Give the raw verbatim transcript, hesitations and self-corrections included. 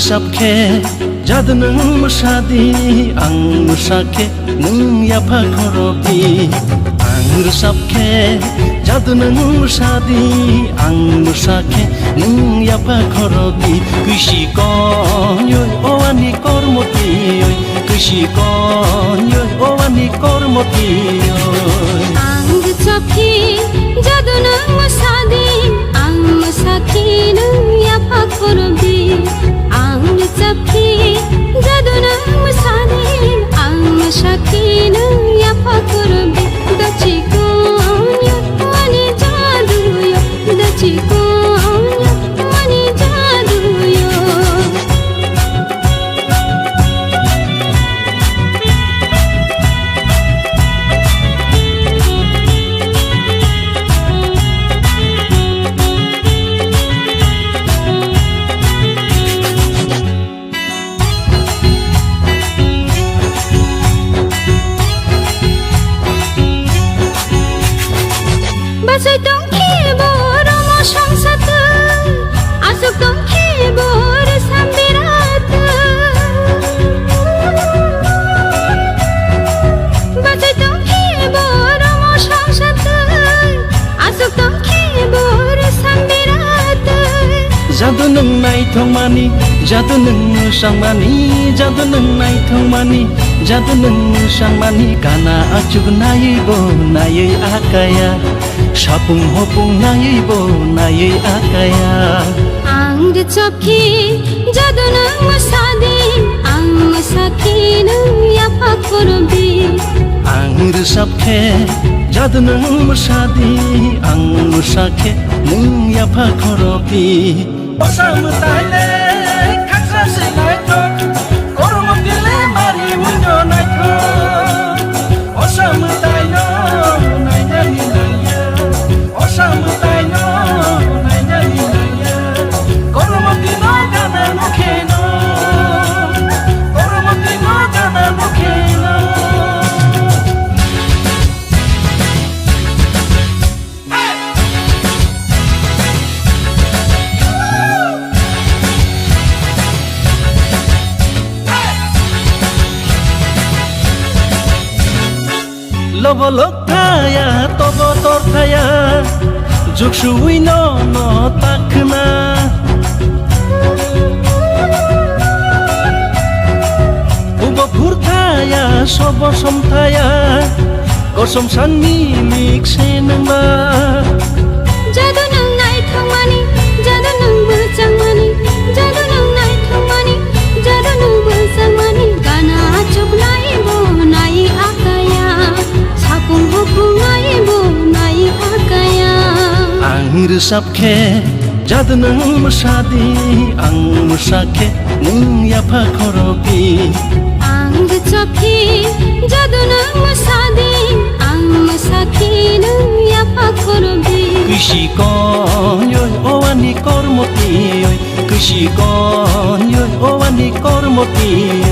Rwchap khe jadu nwng mwsa di, ang mwsa khe nwng yapha khorok di. Ang rwchap khe jadu nwng mwsa di, ang mwsa khe nwng yapha khorok di. Kwisi konyoi o ani kormo tiyoi, kwisi konyoi o ani kormo tiyoi. Ang rwchap khe jadu nwng mwsa di, ang mwsa khe nwng yapha khorok di. Ang rwchap khe jadu nwng mwsa di, ang mwsa khe nwng yapha khorok di. Dachi konyoi o ani jadu yo, dachi konyoi o ani jadu yo. Bachai tong khe bo romo songsa twi, aswk tong khe bo rwsam birat twi. Bachai tong khe bo romo songsa twi, aswk tong khe bo rwsam birat twi. Jadu nwng naithokmani, jadu nwng mwsangmani, jadu nwng naithokmani, jadu nwng mwsangmani, gana achuk naiwi bo naiwi akaya. Sapung hopung naiwi bo naiwi akaya. Ang rwchap khe jadu nwng mwsa di, ang mwsa khe nwng yapha khorok di. Ang rwchap khe jadu nwng mwsa di, ang mwsa khe nwng yapha khorok di. Osa mwtai le khaksa se naithok, kormo tile mari wngno naithok. Osa mwtai no nainani naiya, osa mwtai no nainani naiya. Kormo tino gana mukhe no, kormo tino gana mukhe no. Lobo lok thaya, tobo tor thaya, juk suwi no no takhna. Ubo phur thaya, sobo som thaya, kosom sanni lik se nangma. Jadu nwng naithokmani, jadu nwng bwchangmani, jadu nwng naithokmani, jadu nwng bwchangmani, gana achuk nai bo nai akaya, sapung hopung nai bo nai akaya. Ang rwchap khe jadu nwng mwsa di, ang mwsa khe nwng yapha khorok di. Ang rwchap khe jadu nwng mwsa di, ang mwsa khe nwng yapha khorok di. Kwisi konyoi o ani kormo tiyoi, kwisi konyoi o ani kormo tiyoi.